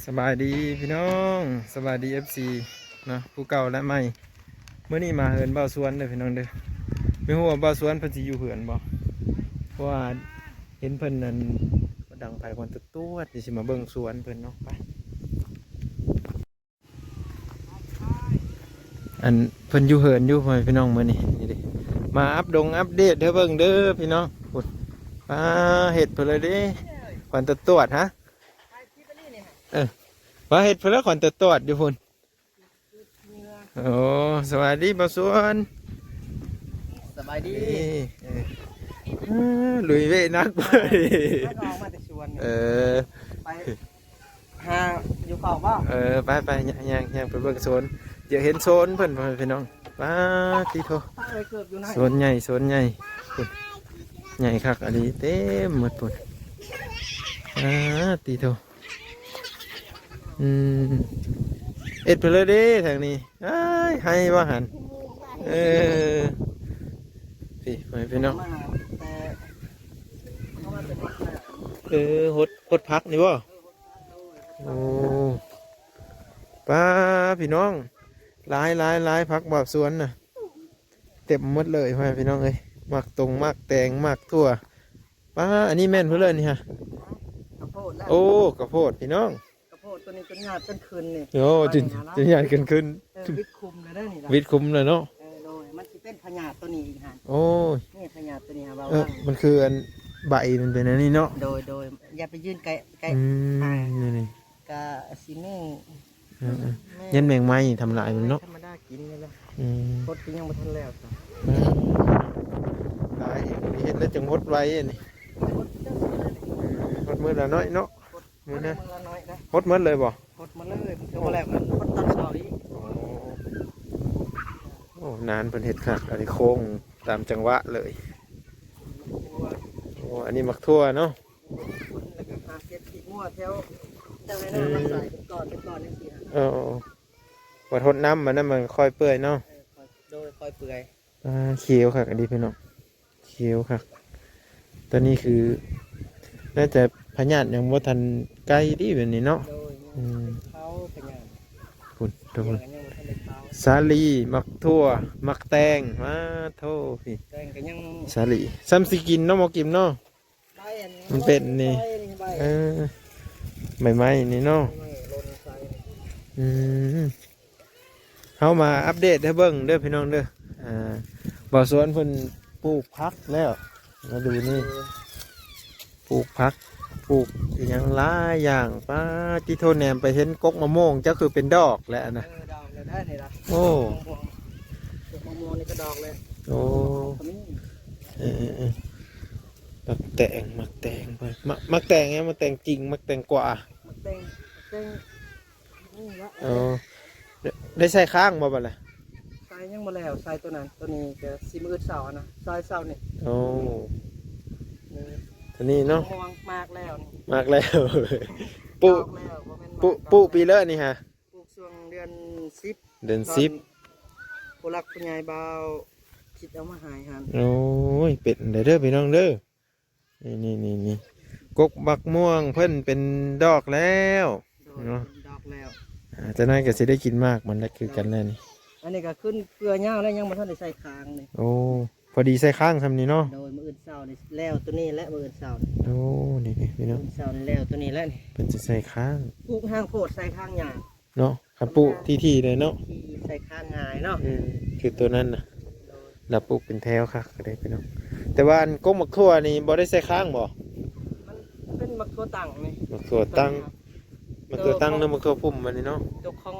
ສະບາຍດີພີ່ນ້ອງ ສະບາຍດີເອັຟຊີເນາະ ຜູ້ເກົ່າແລະໃໝ່. ມື້ນີ້ມາເຮືອນບ່າວສວນເດີພີ່ນ້ອງເດີ. ບໍ່ຮູ້ວ່າບ່າວສວນເພິ່ນຊິຢູ່ເຮືອນບໍ່ ເພາະວ່າເຫັນເພິ່ນນັ້ນ ດັງໄຟຄວັນຕະຕວດ ດຽວຊິມາເບິ່ງສວນເພິ່ນເນາະ. ໄປ ອັນເພິ່ນຢູ່ເຮືອນຢູ່ ພໍ່ແມ່ພີ່ນ້ອງ ມື້ນີ້ ນີ້ເດ້ ມາອັບດົງອັບເດດໃຫ້ເບິ່ງເດີພີ່ນ້ອງ. ພຸ້ນ ປາ ເຮັດເພິ່ນເລີຍເດ້ ຄວັນຕະຕວດ. ຮະ ເອີ ວ່າເຮັດເພິ່ນເລີຍ ຄວັນຕະຕວດຢູ່ພຸ້ນ. ໂອ້ ສະບາຍດີບ່າວສວນ. ສະບາຍດີ. ເອີ ລຸຍເວະໜັກເວີຍ ເພິ່ນອອກມາແຕ່ສວນ. ເອີ ໄປຫາຢູ່ເຂົ້າບໍ່? ເອີ ໄປໆ ຍ່າງໆ ຍ່າງໄປເບິ່ງສວນ ຢາກເຫັນສວນເພິ່ນ ພໍ່ແມ່ພີ່ນ້ອງ. ປາ ຕິໂທ ເອີ ເກີບຢູ່ໃນ ສວນໃຫຍ່ ສວນໃຫຍ່ ພຸ້ນ ໃຫຍ່ຄັກອີ່ຫຼີ ເຕັມໝົດພຸ້ນ. ປາ ຕິໂທ ອືມ ເຮັດໄປເລີຍເດ້ທາງນີ້. ອ້າຍ ໄຮ່ວ່າຫັ້ນ. ເອີ ພີ່ ພໍ່ແມ່ພີ່ນ້ອງ ເອີ ຫົດ ຫົດຜັກນີ້ບໍ່? ໂອ້ ປາ ພີ່ນ້ອງ ຫຼາຍໆໆ ຜັກບ່າວສວນນະ ເຕັມໝົດເລີຍ ພໍ່ແມ່ພີ່ນ້ອງເອີຍ. ໝາກຕົງ ໝາກແຕງ ໝາກຖົ່ວ. ປາ ອັນນີ້ແມ່ນເພິ່ນເລີຍນີ້ຮະ ກະໂພດແລ້ວ. ໂອ້ ກະໂພດພີ່ນ້ອງ ກະໂພດໂຕນີ້ຈົນຍາດກັນຂຶ້ນນີ້. ໂອ້ ຈົນ ຈົນຍາດກັນຂຶ້ນ. ເອີ ວິດຄຸມແລ້ວເດີນີ້ນະ ວິດຄຸມແລ້ວເນາະ. ເອີ ໂດຍ ມັນຊິເປັນພະຍາດໂຕນີ້ອີກຫັ້ນ. ໂອ້ຍ ນີ້ພະຍາດໂຕນີ້ຫາວ່າ ເອີ ມັນຄືອັນໃບມັນເປັນອັນນີ້ເນາະ. ໂດຍ ໂດຍ ຢ່າໄປຢືນໃກ້ ໃກ້ ອືມ ນີ້ໆ ກະຊິແມ່ງ ເອີໆ ແມ່ງ ຢ້ານແມງໄມ້ທຳລາຍມັນເນາະ. ທຳມະດາກິນນີ້ແຫຼະ. ອືມ ຫົດກໍຍັງບໍ່ທັນແລ້ວຊະ. ອືມ ຫຼາຍ ເຮັດແລ້ວຈັ່ງຫົດໄວອັນນີ້. ຫົດມື້ລະໜ້ອຍເນາະ ມື້ນະ. ຫົດໝົດເລີຍບໍ່? ຫົດໝົດເລີຍ ມັນກໍບໍ່ແລ້ວ ມັນຫົດຕອນເຊົ້າອີກ. ໂອ້ ໂອ້ ນານເພິ່ນເຮັດຄັກ ອັນນີ້ໂຄ້ງຕາມຈັງຫວະເລີຍ. ໂອ້ ອັນນີ້ໝາກຖົ່ວເນາະ. ແລ້ວກໍຫາເກັບຂີ້ງົວແຖວເຈົ້າໃຫ້ນາມາໃສ່ເປັນກ້ອນເປັນກ້ອນຈັ່ງຊີ້ນະ. ເອີ ເອີ ເອີ ວັດຫົດນ້ຳມັນນະ ມັນຄ່ອຍເປື່ອຍເນາະ. ເອີ ໂດຍ ຄ່ອຍເປື່ອຍ. ອ່າ ຂຽວຄັກອີ່ຫຼີພີ່ນ້ອງ ຂຽວຄັກ. ຕອນນີ້ຄືໜ້າຈະພະຍາດຍັງບໍ່ທັນໄກຕິແບບນີ້ເນາະ. ໂດຍ ອືມ ເຂົາພະຍາດ ພຸ້ນ ທຸກຄົນ ຍັງບໍ່ທັນໄດ້ເຂົາ. ສາລີ ໝາກຖົ່ວ ໝາກແຕງ ມາໂທ ພີ່ ແຕງກໍຍັງ ສາລີ ສ່ຳຊິກິນເນາະ ໝໍກິມເນາະ. ມັນເປັນນີ້ ເອີ ໃບໄມ້ນີ້ເນາະ. ອືມ ເຮົາມາອັບເດດໃຫ້ເບິ່ງເດີພີ່ນ້ອງເດີ. ອ່າ ບ່າວສວນເພິ່ນປູກຜັກແລ້ວ ມາດູນີ້ ເອີ ປູກຜັກ ປູກອີ່ຫຍັງຫຼາຍຢ່າງ. ປາ ຕິໂທ ແນມໄປເຫັນກົກມະມ່ວງເຈົ້າຄືເປັນດອກແລ້ວນະ. ເອີ ດອກແລ້ວໄດ໋ນີ້ລະ. ໂອ້ ກົກມະມ່ວງນີ້ກໍດອກແລ້ວ. ໂອ້ ເອີໆໆ ໝາກແຕງ ໝາກແຕງ ໝາກ ໝາກແຕງຫຍັງ? ໝາກແຕງຈິງ ໝາກແຕງກວາ ໝາກແຕງ ໝາກແຕງນີ້ລະ. ອໍ ໄດ້ ໄດ້ໃສ່ຄ້າງບໍ່ບັດລະ? ໃສ່ຍັງບໍ່ແລ້ວ ໃສ່ໂຕນັ້ນ ໂຕນີ້ກໍຊິມື້ອື່ນເຊົ້ານະ ໃສ່ເຊົ້ານີ້. ໂອ້ ໂຕນີ້ເນາະ ໝາກແລ້ວນີ້ ໝາກແລ້ວ ປູກ ດອກແລ້ວ ບໍ່ແມ່ນ ປູກ ປູກປີເລີນີ້ຫະ? ປູກຊ່ວງເດືອນສິບ ເດືອນສິບ ຕອນຜູ້ຫຼັກຜູ້ໃຫຍ່ບ່າວຄິດເອົາມາໃຫ້ຫັ້ນ. ໂອ້ຍ ເປັນໄດ໋ເດີພີ່ນ້ອງເດີ. ນີ້ໆໆໆ ກົກບັກມ່ວງເພິ່ນເປັນດອກແລ້ວ ໂດຍ ເນາະ ເປັນດອກແລ້ວ. ອ່າ ຈັກໜ້ອຍກໍຊິໄດ້ກິນໝາກມັນລະຄືກັນແລ້ວນີ້. ອັນນີ້ກໍຂຶ້ນເຄືອຍາວແລ້ວ ຍັງບໍ່ທັນໄດ້ໃສ່ຄ້າງນີ້. ໂອ້ ພໍດີໃສ່ຄ້າງຊ່ຳນີ້ເນາະ. ໂດຍ ມື້ອື່ນເຊົ້ານີ້ແລ້ວໂຕນີ້ແຫຼະ ມື້ອື່ນເຊົ້າ. ໂອ້ ນີ້ໆ ພີ່ນ້ອງ ມື້ອື່ນເຊົ້ານີ້ແລ້ວໂຕນີ້ແຫຼະນີ້ ເພິ່ນຊິໃສ່ຄ້າງ. ປູກຫ່າງໂພດ ໃສ່ຄ້າງຍາກ ເນາະ ຄັນປູກຖີ່ໆເລີຍເນາະ ທີ່ໃສ່ຄ້າງງ່າຍເນາະ. ອືມ ຄືໂຕນັ້ນນະ ໂດຍ ລະປູກເປັນແຖວຄັກເດ້ພີ່ນ້ອງ. ແຕ່ວ່າອັນກົກໝາກຖົ່ວນີ້ບໍ່ໄດ້ໃສ່ຄ້າງບໍ່? ມັນເປັນໝາກຖົ່ວຕັ້ງນີ້ ໝາກຖົ່ວຕັ້ງ ໝາກຖົ່ວຕັ້ງ ໂຕຂອງ ຫຼືໝາກຖົ່ວພຸ້ມອັນນີ້ເນາະ. ໂຕຂອງ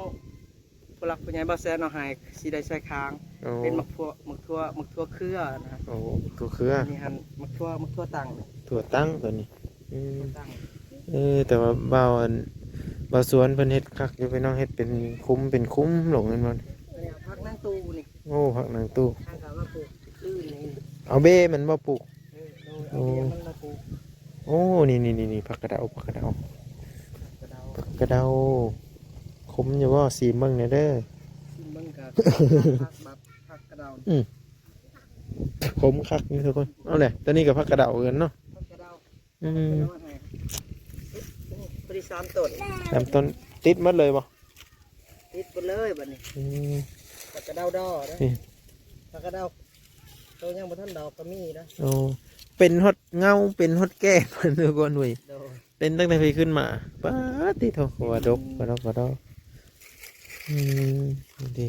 ຜູ້ຫຼັກຜູ້ໃຫຍ່ບ່າວແສນເອົາໃຫ້ ຊິໄດ້ໃສ່ຄ້າງ. ໂອ້ ເປັນໝາກຖົ່ວ ໝາກຖົ່ວ ໝາກຖົ່ວເຄືອນະ. ໂອ້ ໝາກຖົ່ວເຄືອ ນີ້ຫັ້ນ ໝາກຖົ່ວ ໝາກຖົ່ວຕັ້ງ ຖົ່ວຕັ້ງໂຕນີ້. ອືມ ເອີ ແຕ່ວ່າບ່າວ ອັນ ບ່າວສວນເພິ່ນເຮັດຄັກຢູ່ພີ່ນ້ອງ ເຮັດເປັນຄຸ້ມເປັນຄຸ້ມລົງແມ່ນບໍ່? ອັນນີ້ຜັກນາງຕູ້ນີ້. ໂອ້ ຜັກນາງຕູ້ ທາງການມາປູກຄືນນີ້ ເອົາເບ້ມັນບໍ່ປູກ? ເອີ ໂດຍ ເອົາເບ້ມັນມາປູກ. ໂອ້ ນີ້ໆໆ ຜັກກະເດົາ ຜັກກະເດົາ ຜັກກະເດົາ ຂົມຢູ່ບໍ່? ຊີມເບິ່ງແດ່ເດີ ຊີມເບິ່ງກະ ຜັກ ຜັກ ຜັກກະເດົາ. ອືມ ຂົມຄັກຢູ່ທຸກຄົນ. ເອົາແຫຼະ ໂຕນີ້ກໍຜັກກະເດົາຄືກັນເນາະ ຜັກກະເດົາ. ອືມ ເອົາໄວ້ໃຫ້ ພໍດີສາມຕົ້ນ ສາມຕົ້ນ ຕິດໝົດເລີຍບໍ່? ຕິດໝົດເລີຍບັດນີ້. ອືມ ຜັກກະເດົາດໍເດ້ ນີ້ ຜັກກະເດົາໂຕຍັງບໍ່ທັນດອກກໍມີນະ. ໂອ້ ເປັນຮອດເຫງົາ ເປັນຮອດແກ່ເພິ່ນ ທຸກຄົນເວີຍ. ໂດຍ ເປັນຕັ້ງແຕ່ພີ້ຂຶ້ນມາ. ປາດຕິໂທ ວ່າດົກ ວ່າດອກ ວ່າດອກ. ອືມ ນີ້ເດ້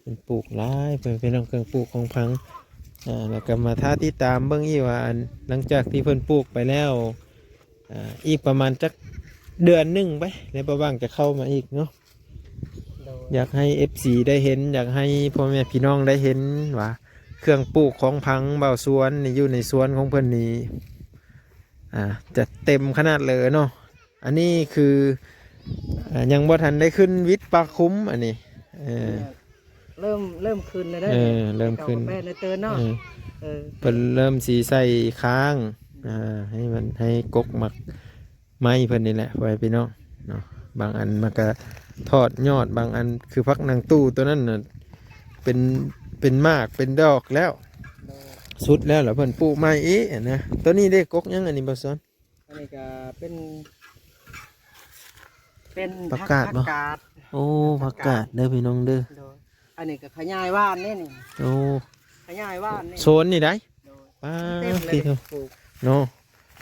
ເພິ່ນປູກຫຼາຍ ເພິ່ນເປັນເຄື່ອງປູກຂອງຝັງ. ອ່າ ແລ້ວກໍມາຖ້າຕິດຕາມເບິ່ງອີກວ່າ ອັນ ຫຼັງຈາກທີ່ເພິ່ນປູກໄປແລ້ວ ອ່າ ອີກປະມານຈັກເດືອນໜຶ່ງໄປ ແລ້ວບໍ່ວ່າງຈະເຂົ້າມາອີກເນາະ. ໂດຍ ຢາກໃຫ້ເອັຟຊີໄດ້ເຫັນ ຢາກໃຫ້ພໍ່ແມ່ພີ່ນ້ອງໄດ້ເຫັນວ່າ ເຄື່ອງປູກຂອງຝັງບ່າວສວນນີ້ ຢູ່ໃນສວນຂອງເພິ່ນນີ້ ອ່າ ຈະເຕັມຂະໜາດເລີຍເນາະ. ອັນນີ້ຄື ອ່າ ຍັງບໍ່ທັນໄດ້ຂຶ້ນວິດປາຄຸມ ອັນນີ້ ເອີ ເລີ່ມ ເລີ່ມຂຶ້ນແລ້ວເດ້. ເອີ ເລີ່ມຂຶ້ນ ແມ່ນເຕີນເນາະ. ເອີ ເອີ ເພິ່ນເລີ່ມຊິໃສ່ຄ້າງ ອ່າ ໃຫ້ມັນ ໃຫ້ກົກໝາກໄມ້ເພິ່ນນີ້ແຫຼະ ພໍ່ແມ່ພີ່ນ້ອງເນາະ. ບາງອັນມັນກະຖອດຍອດ ບາງອັນຄືຜັກນາງຕູ້ໂຕນັ້ນນະ ເປັນ ເປັນໝາກເປັນດອກແລ້ວ. ໂດຍ ສຸດແລ້ວລະ ເພິ່ນປູກໃໝ່ອີກນະ. ໂຕນີ້ເດ້ ກົກຫຍັງອັນນີ້ ບ່າວສວນ? ອັນນີ້ກະເປັນ ເປັນ ຜັກກາດບໍ່? ຜັກກາດ. ໂອ້ ຜັກກາດເດີພີ່ນ້ອງເດີ. ໂດຍ ອັນນີ້ກະຂະຫຍາຍຫວ່ານເດ້ນີ້. ໂອ້ ຂະຫຍາຍຫວ່ານນີ້ ໂຊນນີ້ໄດ໋. ໂດຍ ປາດ ເຕັມເລີຍ ຕິໂທ ປູກເນາະ.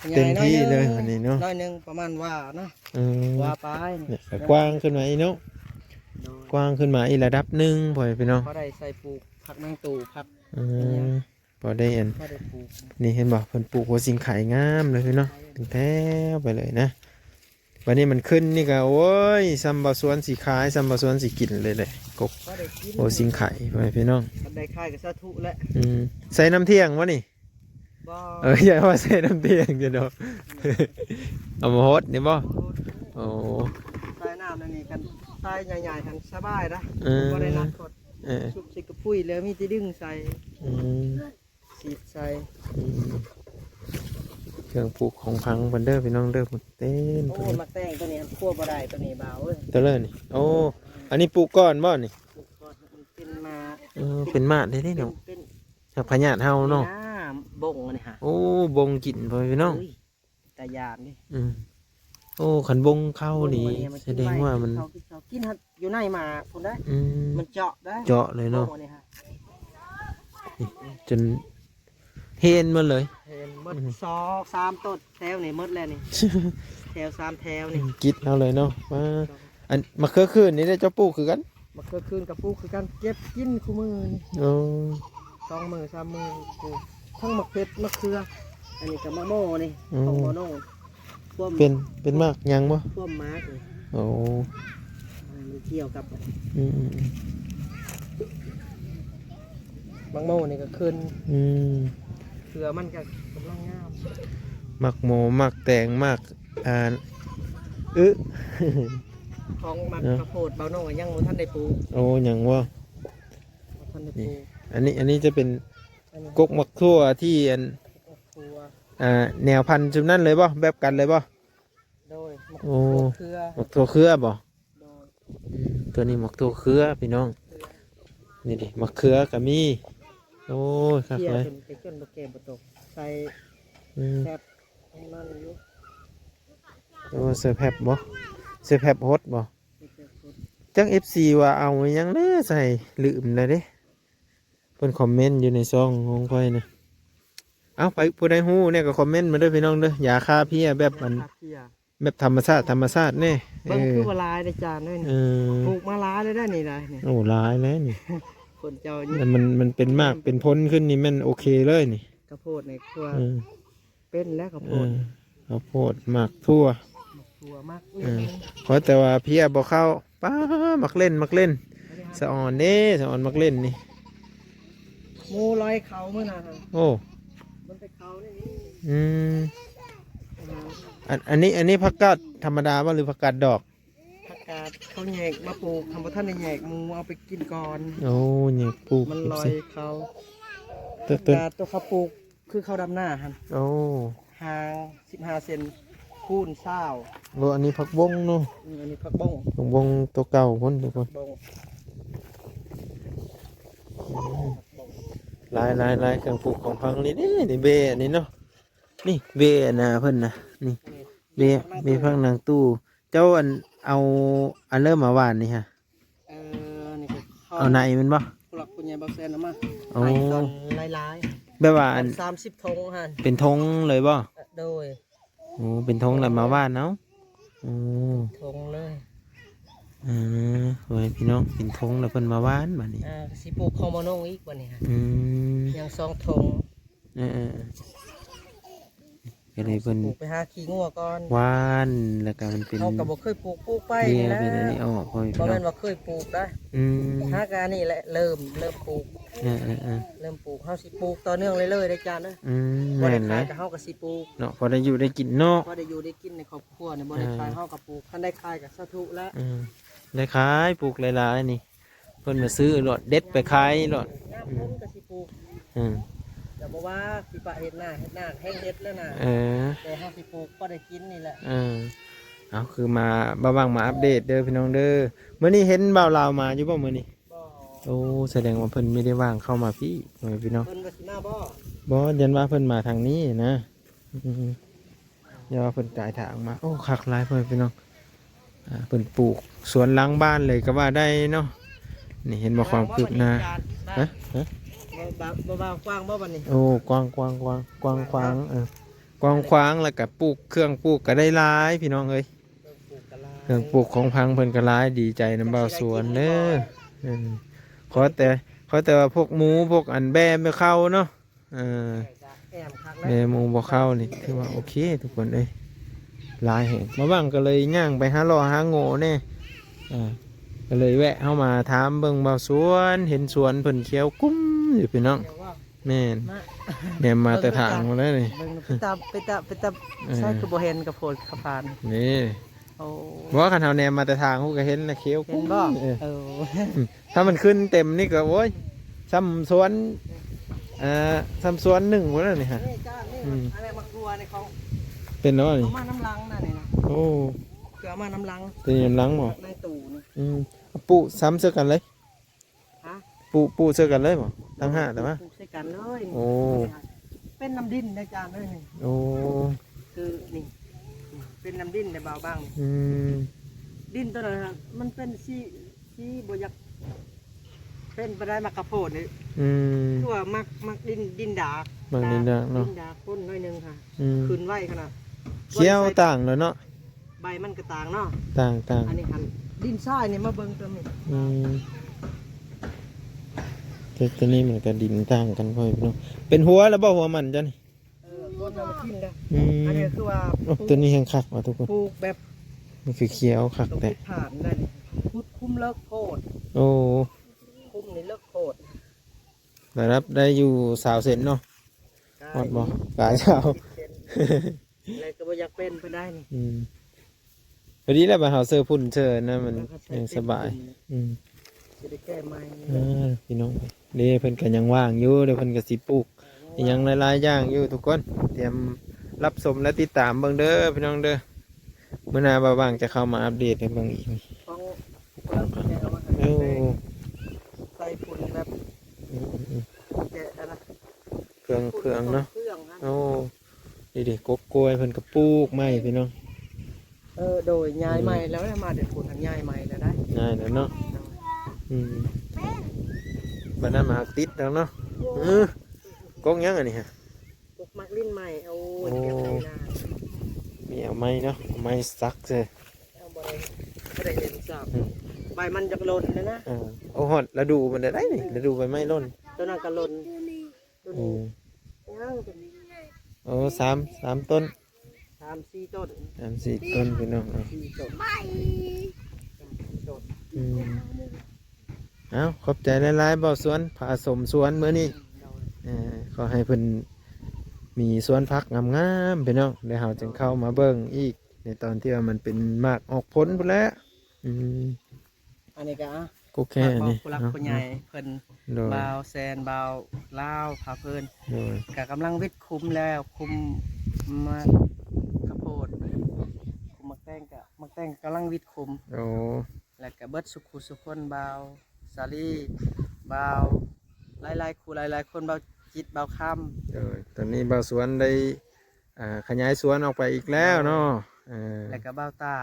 ຂະຫຍາຍ ເຕັມທີ່ເລີຍ ໜ້ອຍໜຶ່ງ ອັນນີ້ເນາະ ໜ້ອຍໜຶ່ງ ປະມານວ່າເນາະ. ເອີ ວ່າໄປນີ້ ກະກວ້າງຂຶ້ນມາອີກເນາະ. ໂດຍ ກວ້າງຂຶ້ນມາອີກລະດັບໜຶ່ງ ພໍ່ແມ່ພີ່ນ້ອງ. ພໍໄດ້ໃສ່ປູກຜັກນາງຕູ້ ຜັກ ອືມ ອີຫຍັງ ພໍໄດ້ອັນ ພໍໄດ້ປູກ. ນີ້ເຫັນບໍ່ ເພິ່ນປູກຫົວສິງໄຄງາມເລີຍເນາະ ເປັນແຖວໄປເລີຍນະ. ບັດນີ້ມັນຂຶ້ນນີ້ກະ ໂອ້ຍ ສ່ຳບ່າວສວນຊິຂາຍ ສ່ຳບ່າວສວນຊິກິນເລີຍແຫຼະ ກົກ ພໍໄດ້ກິນ ຫົວສິງໄຄ ພໍ່ແມ່ພີ່ນ້ອງ. ຄັນໄດ້ຂາຍກະສາທຸແຫຼະ. ອືມ ໃສ່ນ້ຳທ່ຽງບໍ່ນີ້? ບໍ່ ເອີ ຢ່າວ່າໃສ່ນ້ຳທ່ຽງຢູ່ເນາະ. ເອົາມາຫົດນີ້ບໍ່? ໂອ້ ໃສ່ນ້ຳອັນນີ້ ຄັນໃສ່ໃຫຍ່ໆ ຄັນສະບາຍນະ. ເອີ ບໍ່ໄດ້ໜັກກົດ. ເອີ ຊຸບໃສ່ກະປຸ້ຍແລ້ວມີແຕ່ດຶງໃສ່. ອືມ ສີດໃສ່. ອືມ ເຄື່ອງປູກຂອງຝັງເພິ່ນເດີພີ່ນ້ອງເດີ ໝາກເຕັມ. ໂອ້ ໝາກແຕງໂຕນີ້ຫັ້ນຄົວບໍ່ໄດ້ ໂຕນີ້ບ່າວເອີຍ ໂຕເລີນີ້. ໂອ້ ອັນນີ້ປູກກ່ອນບໍ່ນີ້? ປູກກ່ອນ ມັນເປັນໝາກ. ເອີ ເປັນໝາກເດ້ເນາະ. ເປັນ ເປັນ ຫາກພະຍາດເຮົາເນາະ ນີ້ນະ ບົງອັນນີ້ຫາ. ໂອ້ ບົງກິນ ພໍ່ແມ່ພີ່ນ້ອງ. ເອີຍ ຕາຢ້ານເດ້. ອືມ ໂອ້ ຄັນບົງເຂົ້ານີ້ ບົງມັນນີ້ ສະແດງວ່າມັນ ກິນເຂົ້າ ກິນເຂົ້າ ກິນຢູ່ໃນໝາກພຸ້ນໄດ໋. ອືມ ມັນເຈາະໄດ໋ ເຈາະເລີຍເນາະ. ບົງອັນນີ້ຫາ ນີ້ ຈົນເຫັນໝົດເລີຍ ເຫັນໝົດ. ອືມ ສອງສາມຕົ້ນແຖວນີ້ໝົດແລ້ວນີ້ ແຖວສາມແຖວນີ້ ອືມ ກິດເຮົາເລີຍເນາະ. ມາ ອັນ ມະເຂືອຄືນນີ້ເດ້ ເຈົ້າປູກຄືກັນ? ມະເຂືອຄືນກະປູກຄືກັນ ເກັບກິນຄູ່ມື້ນີ້. ໂອ້ ສອງມື້ສາມມື້ປູກ ທັງໝາກເຜັດ ໝາກເຂືອ. ອັນນີ້ກະໝາກໂມນີ້ ໂອ້ ຂອງໝໍໂນ. ເປັນ ເປັນໝາກຫຍັງບໍ່? ພວມໝາກນີ້. ໂອ້ ມັນກ່ຽວກັບ ອືມໆໆ ໝາກໂມນີ້ກະຂຶ້ນ. ອືມ ເຂືອມັນກະກຳລັງງາມ. ໝາກໂມ ໝາກແຕງ ໝາກ ອ່າ ອຶ ຂອງໝາກ ເອີ ເຂົ້າໂພດ ບ່າວໂນຍັງບໍ່ທັນໄດ້ປູກ. ໂອ້ ຍັງບໍ່ ບໍ່ທັນໄດ້ປູກ. ອັນນີ້ ອັນນີ້ຈະເປັນ ອັນນີ້ ກົກໝາກຖົ່ວທີ່ອັນ ໝາກຖົ່ວ ອ່າ ແນວພັນຊຸມນັ້ນເລີຍບໍ່? ແບບກັນເລີຍບໍ່? ໂດຍ ໝາກ ໂອ້ ຖົ່ວເຂືອ ໝາກຖົ່ວເຂືອບໍ່? ໂດຍ ອືມ ໂຕນີ້ໝາກຖົ່ວເຂືອພີ່ນ້ອງ. ນີ້ເດ້ ໝາກເຂືອກະມີ. ໂອ້ຍ ຄັກເລີຍ ເຂືອເພິ່ນກະຈົນບໍ່ແກ່ບໍ່ຕົກ ໃສ່ ອືມ ແຊບ ມັນຢູ່. ໂອ້ ໃສ່ແພັບບໍ່? ໃສ່ແພັບຫົດບໍ່? ຈັກເອັຟຊີວ່າເອົາອີ່ຫຍັງເດ້ໃສ່ ລືມແລ້ວເດ້. ເພິ່ນຄອມເມັນຢູ່ໃນຊ່ອງຂອງຂ້ອຍນະ. ເອົ້າ ໃຜຜູ້ໃດຮູ້ແດ່ກໍຄອມເມັນມາເດີພີ່ນ້ອງເດີ. ຢາຂ້າເພຍແບບອັນ ຢາຂ້າເພຍ ແບບທຳມະຊາດ ທຳມະຊາດແດ່. ເບິ່ງ ເອີ ຄືວ່າຫຼາຍເດ້ຈານເອີຍ. ເອີ ປູກມາຫຼາຍແລ້ວໄດ໋ນີ້ນະ. ໂອ້ ຫຼາຍແລ້ວນີ້ ຄົນເຈົ້ານີ້ ແລ້ວມັນ ມັນເປັນໝາກເປັນຜົນຂຶ້ນນີ້ແມ່ນໂອເຄເລີຍນີ້. ເຂົ້າໂພດນີ້ຄືວ່າ ເອີ ເປັນແລ້ວເຂົ້າໂພດ. ເອີ ເຂົ້າໂພດ ໝາກຖົ່ວ ໝາກຖົ່ວ ໝາກ ເອີ ເອີ ຂໍແຕ່ວ່າເພຍບໍ່ເຂົ້າ. ປ້າ ໝາກເລັ່ນ ໝາກເລັ່ນ ສະອອນເດ້ ສະອອນໝາກເລັ່ນນີ້. ໝູລອຍເຂົ້າມື້ນັ້ນ. ໂອ້ ມັນໄປເຂົ້າໃນນີ້. ອືມ ອັນ ອັນນີ້ ອັນນີ້ຜັກກາດທຳມະດາບໍ່ ຫຼືຜັກກາດດອກ? ຜັກກາດເຂົາແຍກມາປູກ ເຂົາບໍ່ທັນໄດ້ແຍກ ໝູເອົາໄປກິນກ່ອນ. ໂອ້ ແຍກປູກ ມັນລອຍເຂົ້າ. ໂຕ ໂຕ ຜັກກາດໂຕເຂົາປູກ ຄືເຂົ້າດຳນາຫັ້ນ. ໂອ້ ຫ່າງສິບຫ້າເຊັນ ຄູນຊາວ. ໂອ້ ອັນນີ້ຜັກບົ້ງເນາະ. ອືມ ອັນນີ້ຜັກບົ້ງ ຜັກບົ້ງໂຕເກົ່າພຸ້ນທຸກຄົນ. ບົ້ງ ອືມ ຫຼາຍໆໆ ເຄື່ອງປູກຂອງຝັງນີ້ເດ້ ນີ້ເບ້ອັນນີ້ເນາະ. ນີ້ເບ້ອັນນາເພິ່ນນະ ນີ້ ອັນນີ້ ເບ ເບພັກນາງຕູ້. ເຈົ້າອັນ ເອົາອັນເລີ່ມມາຫວ່ານນີ້ຮະ? ເອີ ນີ້ກໍເອົາໃນແມ່ນບໍ່? ຜູ້ຫຼັກຜູ້ໃຫຍ່ເບົາແຊນເອົາມາ ໂອ້ ໃຫ້ຕອນຫຼາຍໆ ແບບວ່າອັນ ສາມສິບຖົງຫັ້ນ ເປັນຖົງເລີຍບໍ່? ເອີ ໂດຍ. ໂອ້ ເປັນຖົງແລ້ວມາຫວ່ານເອົາ. ໂອ້ ຖົງເລີຍ. ເອີ ໂອ້ຍ ພີ່ນ້ອງ ເປັນຖົງແລ້ວເພິ່ນມາຫວ່ານບາດນີ້. ອ່າ ຊິປູກເຂົ້າມາໂນງອີກບາດນີ້ຮະ. ອືມ ຍັງສອງຖົງ. ເອີໆ ກໍເລີຍເພິ່ນ ປູກໄປຫາຂີ້ງົວກ່ອນ ຫວ່ານ ແລ້ວກໍມັນເປັນ ເຮົາກໍບໍ່ເຄີຍປູກ ປູກໄປນີ້ນະ ເປັນອັນນີ້ອອກ ພໍ່ແມ່ພີ່ນ້ອງ ບໍ່ແມ່ນວ່າເຄີຍປູກໄດ໋. ອືມ ຫາກະອັນນີ້ແຫຼະ ເລີ່ມ ເລີ່ມປູກ. ເອີໆໆ ເລີ່ມປູກ ເຮົາຊິປູກຕໍ່ເນື່ອງເລື້ອຍໆເດີຈານເດີ. ອືມ ບໍ່ໄດ້ຂາຍ ແມ່ນແຫຼະ ກໍເຮົາກໍຊິປູກເນາະ ພໍໄດ້ຢູ່ໄດ້ກິນເນາະ ພໍໄດ້ຢູ່ໄດ້ກິນໃນຄອບຄົວນີ້ ບໍ່ໄດ້ຂາຍ ເຮົາກໍປູກ ຄັນໄດ້ຂາຍກໍສາທຸແລ້ວ. ເອີ ໄດ້ຂາຍ ປູກຫຼາຍໆນີ້ ເພິ່ນມາຊື້ໂລດ ເດັດໄປຂາຍໂລດ. ຍາມຝົນກໍຊິປູກ. ອືມ ກໍບໍ່ວ່າຊິປະເຮັດນາ ເຮັດນາແຮງເຮັດແລ້ວນະ. ເອີ ແຕ່ເຮົາຊິປູກພໍໄດ້ກິນນີ້ແຫຼະ. ເອີ ເອົາ ຄືມາ ບ່າວຫວ່າງມາອັບເດດເດີພີ່ນ້ອງເດີ. ມື້ນີ້ເຫັນບ່າວລາວມາຢູ່ບໍ່ມື້ນີ້? ບໍ່. ໂອ້ ສະແດງວ່າເພິ່ນບໍ່ໄດ້ວ່າງເຂົ້າມາພີ້ ພໍ່ແມ່ພີ່ນ້ອງ. ເພິ່ນວ່າຊິມາບໍ່? ບໍ່ ຢ້ານວ່າເພິ່ນມາທາງນີ້ນະ. ອືມ ຢ່າວ່າເພິ່ນກາຍທາງມາ. ໂອ້ ຄັກຫຼາຍ ພໍ່ແມ່ພີ່ນ້ອງ. ອ່າ ເພິ່ນປູກສວນຫຼັງບ້ານເລີຍກໍວ່າໄດ້ເນາະ. ນີ້ເຫັນບໍ່ຄວາມຄືບໜ້າ? ຮະ? ຮະ? ບໍ່ ບໍ່ ບໍ່ວ່າກວ້າງບໍ່ບັດນີ້? ໂອ້ ກວ້າງໆໆ ກວ້າງຂວາງ. ເອີ ກວ້າງຂວາງ ແລ້ວກໍປູກ ເຄື່ອງປູກກໍໄດ້ຫຼາຍ ພີ່ນ້ອງເອີຍ. ເຄື່ອງປູກກໍຫຼາຍ ເຄື່ອງປູກຂອງພັງເພິ່ນກໍຫຼາຍ. ດີໃຈນຳບ່າວສວນເດີ. ເອີ ຂໍແຕ່ ຂໍແຕ່ວ່າພວກໝູ ພວກອັນແບ້ບໍ່ເຂົ້າເນາະ. ເອີ ແອ້ມຄັກແລ້ວ ແມ່ໝູບໍ່ເຂົ້ານີ້ ຖືວ່າໂອເຄທຸກຄົນເອີຍ ຫຼາຍແຮງ. ມາຫວ່າງກໍເລີຍຍ່າງໄປຫາເລາະຫາໂງ່ແດ່. ເອີ ກໍເລີຍແວະເຂົ້າມາຖາມເບິ່ງບ່າວສວນ ເຫັນສວນເພິ່ນຂຽວກຸ້ມຢູ່ພີ່ນ້ອງ. ແມ່ນ ມາ ແນມມາແຕ່ທາງພຸ້ນແຫຼະນີ້ ເບິ່ງ ເປັນຕາ ເປັນຕາ ເປັນຕາ ເອີ ໃສ່ຄືບໍ່ເຫັນກະໂພດກະພານນີ້. ໂອ້ ບໍ່ ຄັນເຮົາແນມມາແຕ່ທາງພຸ້ນກໍເຫັນລະ ຂຽວ ເຫັນບໍ່? ເອີ ເອີ ຖ້າມັນຂຶ້ນເຕັມນີ້ກໍ ໂອ້ຍ ຊ່ຳສວນ ເອີ ຊ່ຳສວນໜຶ່ງພຸ້ນນະນີ້ຮະ. ນີ້ຈ້າ ນີ້ ອືມ ອັນນັ້ນໝາກຖົ່ວໃນຂອງ ເປັນແລ້ວນີ້ ເອົາມານຳຫຼັງນະນີ້ນະ. ໂອ້ ຄືເອົາມານຳຫຼັງ ຕົວນີ້ນຳຫຼັງບໍ່? ໃນຕູ້ນີ້. ອືມ ປູກຊ້ຳໃສ່ກັນເລີຍ. ຮະ? ປູກ ປູກໃສ່ກັນເລີຍບໍ່? ຕັ້ງຫ້າແຕ່ວ່າ ປູກໃສ່ກັນເລີຍ. ໂອ້ ເປັນນຳດິນນະຈານເອີຍນີ້. ໂອ້ ຄືນີ້ ເປັນນຳດິນໃນບ່າວບັງ. ອືມ ດິນຕົວນັ້ນຫັ້ນ ມັນເປັນສີ ສີບໍ່ຢາກເປັນປານໃດ ໝາກກະໂພດນີ້. ອືມ ຄືວ່າມັກ ມັກດິນ ດິນດາກ ມັກດິນດາກເນາະ ດິນດາກປົນໜ້ອຍໜຶ່ງຄ່ະ. ອືມ ຂຶ້ນໄວຂະໜາດ ຂຽວຕ່າງແລ້ວເນາະ. ໃບມັນກໍຕ່າງເນາະ ຕ່າງໆ. ອັນນີ້ຫັ້ນ ດິນຊາຍນີ້ ມາເບິ່ງຕົວນີ້. ອືມ ແຕ່ຕົວນີ້ມັນກໍດິນຕ່າງກັນ ພໍ່ແມ່ພີ່ນ້ອງ. ເປັນຫົວແລ້ວບໍ່ ຫົວມັນເຈົ້ານີ້? ເອີ ຄົນເອົາມາກິນເດ້. ອືມ ອັນນີ້ຄືວ່າ ໂອ້ ປູກ ຕົວນີ້ແຮງຄັກວ່າທຸກຄົນ ປູກແບບ ນີ້ຄືຂຽວຄັກແທ້ ຕ້ອງເຮັດຖານນັ້ນ ຂຸດຄຸ້ມເລິກໂພດ. ໂອ້ ຄຸ້ມນີ້ເລິກໂພດ. ລະດັບໄດ້ຢູ່ຊາວເຊັນເນາະ. ກາຍ ຮອດບໍ່? ກາຍຊາວ ແລ້ວກໍບໍ່ຢາກເປັນປານໃດນີ້. ອືມ ພໍດີແລ້ວ ບາດເຮົາເຊີຝຸ່ນເຊີນັ້ນມັນ ເອີ ສະບາຍ. ອືມ ຊິໄດ້ແກ້ໃໝ່. ເອີ ພີ່ນ້ອງເດ້ ເພິ່ນກໍຍັງວ່າງຢູ່ເດ້ ເພິ່ນກໍຊິປູກອີ່ຫຍັງຫຼາຍໆຢ່າງຢູ່ທຸກຄົນ. ຕຽມຮັບຊົມ ແລະ ຕິດຕາມເບິ່ງເດີພີ່ນ້ອງເດີ. ມື້ໜ້າບ່າວຫວ່າງຈະເຂົ້າມາອັບເດດໃຫ້ເບິ່ງອີກ. ຂອງ ຂອງ ເອົາມາໃຫ້ ໂອ້ ແປງ ໃສ່ຝຸ່ນແບບ ອືມໆໆ ແກະອັນນະ ເຄື່ອງ ເຄື່ອງເນາະ. ໂອ້ ນີ້ເດ້ ກົກກ້ວຍເພິ່ນກໍປູກໃໝ່ພີ່ນ້ອງ. ເອີ ໂດຍ ຍ້າຍໃໝ່ແລ້ວ ມາແຕ່ພຸ້ນ ຍ້າຍໃໝ່ແລ້ວໄດ໋ ຍ້າຍແລ້ວເນາະ. ອືມ ບັດນັ້ນມາຫັກຕິດແລ້ວເນາະ. ເອີ ກົກຫຍັງອັນນີ້ຮະ? ປົກໝາກລິ້ນໃໝ່. ໂອ້ຍ ໂອ້ ເກັບໄດ້ນານ ມີເອົາໄມ້ເນາະ ເອົາໄມ້ສັກເຊີ. ເອົາ ບໍ່ໄດ້ ບໍ່ໄດ້ເຫັນຊ້ຳ. ອືມ ໃບມັນຢາກຫຼົ່ນແລ້ວນະ. ເອີ ໂອ້ ຮອດລະດູມັນໄດ້ນີ້ ລະດູໃບໄມ້ຫຼົ່ນ. ຕົວນັ້ນກໍຫຼົ່ນ ຕົວນີ້ ອືມ ຍັງຕົວນີ້. ໂອ້ ສາມ ສາມຕົ້ນ ສາມສີ່ຕົ້ນ ສາມສີ່ຕົ້ນ ພີ່ນ້ອງ. ເອີ ສີ່ຕົ້ນ ສາມສີ່ຕົ້ນ. ອືມ ເອົາ ຂອບໃຈຫຼາຍໆ ບ່າວສວນ ພາຊົມສວນມື້ນີ້. ເອີ ຂໍໃຫ້ເພິ່ນມີສວນຜັກງາມໆ ພີ່ນ້ອງ ແລ້ວເຮົາຈຶ່ງເຂົ້າມາເບິ່ງອີກ ໃນຕອນທີ່ວ່າມັນເປັນໝາກອອກຜົນພຸ້ນແຫຼະ. ອືມ ອັນນີ້ກໍ ກໍແຄ່ນີ້ ຜູ້ຫຼັກຜູ້ໃຫຍ່ເພິ່ນ ໂດຍ ບ່າວແຊນ ບ່າວລາວ ພາເພິ່ນ ໂດຍ ກໍກຳລັງວິດຄຸ້ມແລ້ວ ຄຸ້ມໝາກກະໂພດ ຄຸ້ມໝາກແຕງ ກໍໝາກແຕງກຳລັງວິດຄຸ້ມ. ໂອ້ ແລ້ວກໍເບິດສຸຂູສຸຄົນ ບ່າວສາລີ ບ່າວຫຼາຍໆຄູ່ຫຼາຍໆຄົນ ບ່າວຈິດ ບ່າວຄຳ. ໂດຍ ຕອນນີ້ບ່າວສວນໄດ້ ອ່າ ຂະຫຍາຍສວນອອກໄປອີກແລ້ວເນາະ. ເອີ ແລະກະບ່າວຕາ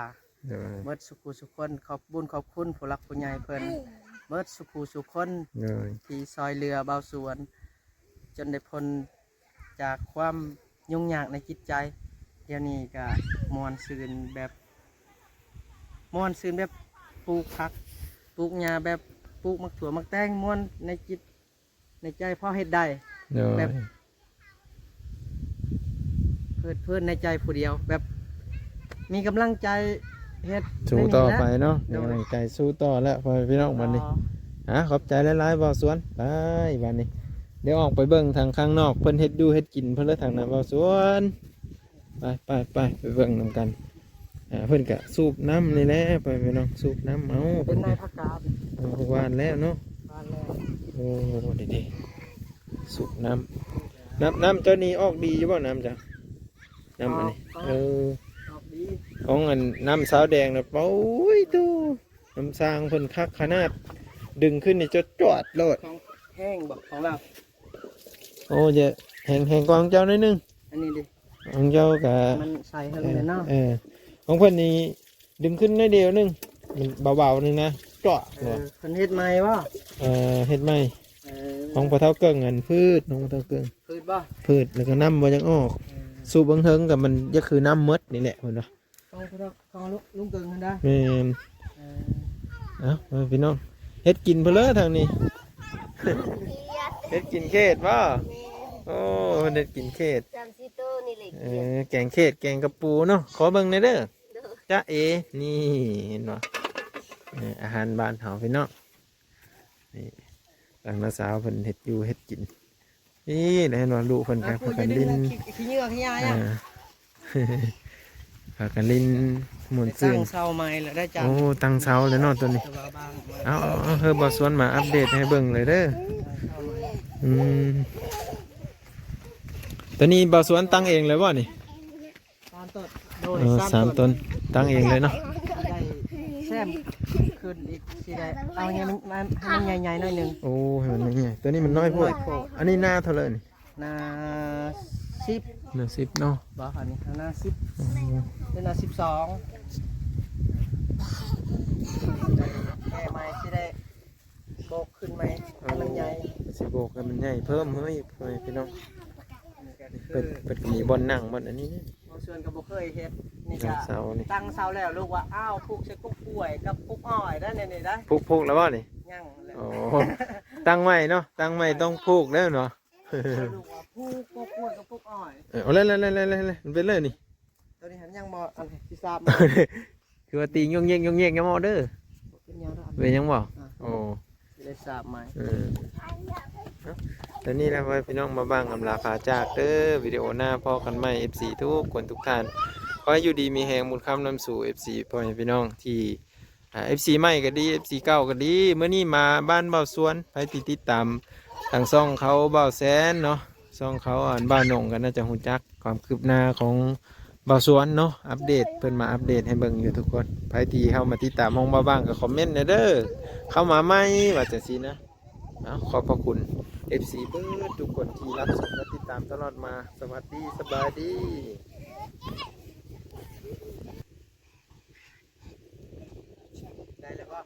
ໂດຍ ເໝິດສຸຜູ້ສຸຄົນ ຂອບບຸນຂອບຄຸນຜູ້ຫຼັກຜູ້ໃຫຍ່ເພິ່ນ ເໝິດສຸຜູ້ສຸຄົນ ໂດຍ ທີ່ຊ່ອຍເຫຼືອບ່າວສວນ ຈົນໄດ້ພົ້ນຈາກຄວາມຫຍຸ້ງຍາກໃນຈິດໃຈ. ດຽວນີ້ກະມ່ວນຊື່ນແບບ ມ່ວນຊື່ນແບບປູກຜັກປູກຫຍ້າ ແບບປູກໝາກຖົ່ວໝາກແຕງ ມ່ວນໃນຈິດໃນໃຈພໍເຮັດໄດ້ ໂດຍ ແບບເພີດເພີນໃນໃຈຜູ້ດຽວ ແບບມີກຳລັງໃຈເຮັດ ສູ້ຕໍ່ໄປເນາະ ໂດຍ ມີກຳລັງໃຈສູ້ຕໍ່ແລ້ວ ພໍ່ແມ່ພີ່ນ້ອງ ບັດນີ້ ອ່າ ຂອບໃຈຫຼາຍໆ ບ່າວສວນ ໄປ ບັດນີ້ ດຽວອອກໄປເບິ່ງທາງຂ້າງນອກ ເພິ່ນເຮັດຢູ່ເຮັດກິນເພິ່ນເລີຍ ທາງນັ້ນ ບ່າວສວນ ໄປ ໄປ ໄປ ໄປເບິ່ງນຳກັນ. ອ່າ ເພິ່ນກະສູບນ້ຳນີ້ແຫຼະ ໄປພີ່ນ້ອງ ສູບນ້ຳເອົາ ເປັນນາຍ ເພິ່ນກະ ພາກກາດ ເອີ ຫວ່ານແລ້ວເນາະ ຫວ່ານແລ້ວ ໂອ້ ເດ້ໆ ສູບນ້ຳ ນ້ຳ ນ້ຳເຈົ້ານີ້ອອກດີຢູ່ບໍ່ ນ້ຳເຈົ້າ ນ້ຳອັນນີ້ ອອກ ເອີ ອອກດີ ຂອງອັນນ້ຳຊາວແດງນະ ໂອ້ຍ ໂທ້ ນ້ຳສ້າງເພິ່ນຄັກຂະໜາດ ດຶງຂຶ້ນນີ້ຈວດໆໂລດ ຂອງແຫ້ງບໍ່ ຂອງລາວ ໂອ້ ຈະແຫ້ງ ແຫ້ງກວ່າຂອງເຈົ້າໜ້ອຍໜຶ່ງ ອັນນີ້ເດ ຂອງເຈົ້າກະ ມັນໃສ່ເຖິງແລ້ວເນາະ ເອີ ຂອງເພິ່ນນີ້ດຶງຂຶ້ນໜ້ອຍດຽວໜຶ່ງ ມັນເບົາໆໜຶ່ງນະ ເຈາະ ເອີ ເພິ່ນເຮັດໃໝ່ບໍ່ ເອີ ເຮັດໃໝ່ ເອີ ຂອງພໍ່ເຖົ້າເກິ່ງ ອັນ ພືດ ຂອງພໍ່ເຖົ້າເກິ່ງ ພືດບໍ່ ພືດ ແລ້ວກໍນ້ຳບໍ່ຢາກອອກ ເອີ ສູບເທິງໆກໍມັນຢາກຄືນ້ຳໝົດນີ້ແຫຼະ ເພິ່ນວ່າ ຂອງ ຂອງລຸງເກິ່ງຫັ້ນນະ ແມ່ນ ເອີ ເອົ້າ ພີ່ນ້ອງ ເຮັດກິນເພິ່ນເລີທາງນີ້ ເຮັດກິນເຂດບໍ່ ໂອ້ ເພິ່ນເຮັດກິນເຂດ ສາມສີ່ໂຕນີ້ແຫຼະ ເອີ ແກງເຂດ ແກງກະປູເນາະ ຂໍເບິ່ງແດ່ເດີ ໂດຍ ຈ໊ະເອ ນີ້ ເຫັນບໍ່ ເອີ ອາຫານບ້ານເຮົາ ພີ່ນ້ອງ ນີ້ ທາງນ້າສາວເພິ່ນເຮັດຢູ່ເຮັດກິນ ນີ້ ໄດ້ເຫັນວ່າລູກເພິ່ນກໍພາກັນຫຼິ້ນ ຂີ້ເຫຍື້ອຂີ້ຢາຍ ອ່າ ພາກັນຫຼິ້ນມ່ວນຊື່ນ ຕັ້ງເສົາໃໝ່ແລ້ວໄດ້ຈ້າ ໂອ້ ຕັ້ງເສົາແລ້ວເນາະໂຕນີ້ ເອົາໆໆ ເຮີ ບ່າວສວນມາອັບເດດໃຫ້ເບິ່ງເລີຍເດີ ຕັ້ງເສົາໃໝ່ ອືມ ໂຕນີ້ບ່າວສວນຕັ້ງເອງເລີຍບໍ່ນີ້? ສາມຕົ້ນ ໂດຍ ເອີ ສາມ ສາມຕົ້ນ ຕັ້ງເອງເລີຍເນາະ ໄດ້ແຊມຂຶ້ນອີກ ຊິໄດ້ເອົາໃຫ້ມັນ ໃຫ້ມັນໃຫຍ່ໆໜ້ອຍໜຶ່ງ ໂອ້ ໃຫ້ມັນໃຫຍ່ໆ ໂຕນີ້ມັນນ້ອຍໂພດ ນ້ອຍໂພດ ອັນນີ້ໜ້າເທົ່າໃດນີ້? ໜ້າສິບ ໜ້າສິບເນາະ ບໍ່ ອັນນີ້ໜ້າສິບ ໂອ້ ເປັນໜ້າສິບສອງ ແກ້ໃໝ່ ຊິໄດ້ ໂບກຂຶ້ນໃໝ່ໃຫ້ມັນໃຫຍ່ ເອີ ຊິໂບກໃຫ້ມັນໃຫຍ່ເພີ່ມເຮີ້ຍ ພໍ່ແມ່ພີ່ນ້ອງ ເພິ່ນ ເພິ່ນກໍມີບ່ອນນັ່ງບ່ອນອັນນີ້ ບາງສ່ວນກໍບໍ່ເຄີຍເຮັດ ນີ້ກໍຕັ້ງເສົານີ້ ຕັ້ງເສົາແລ້ວ ລູກວ່າ ອ້າວ ຜູກໃສ່ກົກກ້ວຍກັບກົກອ້ອຍໄດ້ ນີ້ໄດ້ ຜູກ ຜຜູກແລ້ວບໍ່ນີ້? ຍັງແຫຼະ ໂອ້ ຕັ້ງໃໝ່ເນາະ ຕັ້ງໃໝ່ຕ້ອງຜູກແລ້ວເນາະ ລູກວ່າຜູກກົກກ້ວຍກັບກົກອ້ອຍ ເອີ ເອົາແລ້ວໆໆໆ ມັນເປັນເລີຍນີ້ ໂຕນີ້ຫັ້ນຍັງບໍ່ ອັນທີ່ສາບ ຄືວ່າຕີງຍົກເຍກຍົກເຍກຍັງບໍ່ເດີ ເປັນຫຍັງດອກ ເປັນຫຍັງບໍ່? ອ່າ ໂອ້ ຊິໄດ້ສາບໃໝ່ ເອີ ເນາະ ຕອນນີ້ນະ ພໍ່ແມ່ພີ່ນ້ອງ ບ່າວບ່າງອຳລາພາຈາກເດີ ວິດີໂອໜ້າພໍ້ກັນໃໝ່ ເອັຟຊີທຸກຄົນທຸກທ່ານ ຂໍໃຫ້ຢູ່ດີມີແຮງ ບຸນຄ້ຳນຳສູ່ ເອັຟຊີ ພໍ່ແມ່ພີ່ນ້ອງທີ່ ອ່າ ເອັຟຊີໃໝ່ກໍດີ ເອັຟຊີເກົ່າກໍດີ ມື້ນີ້ມາບ້ານບ່າວສວນ ໃຜທີ່ຕິດຕາມທາງຊ່ອງເຂົາບ່າວແຊນເນາະ ຊ່ອງເຂົາ ອັນ ບ່າວໜົງກໍໜ້າຈະຮູ້ຈັກ ຄວາມຄືບໜ້າຂອງບ່າວສວນເນາະ ອັບເດດ ເພິ່ນມາອັບເດດໃຫ້ເບິ່ງຢູ່ທຸກຄົນ ໃຜທີ່ເຂົ້າມາຕິດຕາມຂອງບ່າວບ່າງກໍຄອມເມັນແດ່ເດີ ເຂົ້າມາໃໝ່ວ່າຈັ່ງຊີ້ນະ ເອົາ ຂອບພະຄຸນ ເອັຟຊີ ເບິດທຸກຄົນທີ່ຮັບຊົມ ແລະ ຕິດຕາມຕະຫຼອດມາ ສະຫວັດດີ ສະບາຍດີ ໄດ້ແລ້ວບໍ່?